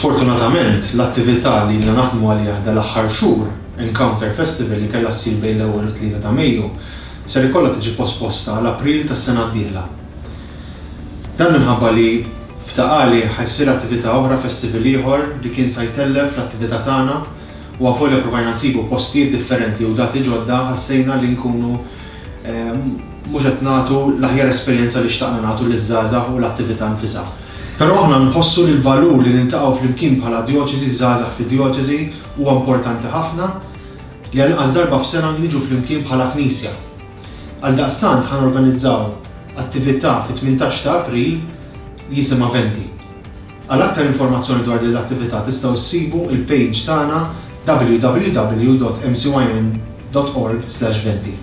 Sfortunatament, l-attività li ilna naħdmu għaliha dal-aħħar xhur, Encounter Festival li kellha ssir bejn l-ewwel u t-tlieta ta' Mejju, ser ikollha tiġi posposta għal April tas-sena d-dieħla. Dan minħabba li f'Ta' Qali ħa ssir attività oħra, festival ieħor li kien sa jtellef l-attività tagħna u avolja provajna nsibu postijiet differenti u dati ġodda ħassejna li nkunu mhux qed nagħtu l-aħjar esperjenza li xtaqna nagħtu liż-żgħażagħ u l-attività nfisha. Però aħna nħossu li l-valur li niltaqgħu flimkien bħala djoċesi, żgħażagħ fid-djoċesi, huwa importanti ħafna li għall-inqas darba f'sena niġu flimkien bħala Knisja. Għaldaqstant ħa norganizzaw attività fit-18 ta' April li jisimha Venti. Għal aktar informazzjoni dwar din l-attività tistgħu ssibu il-page tagħna www.mcyn.org/venti.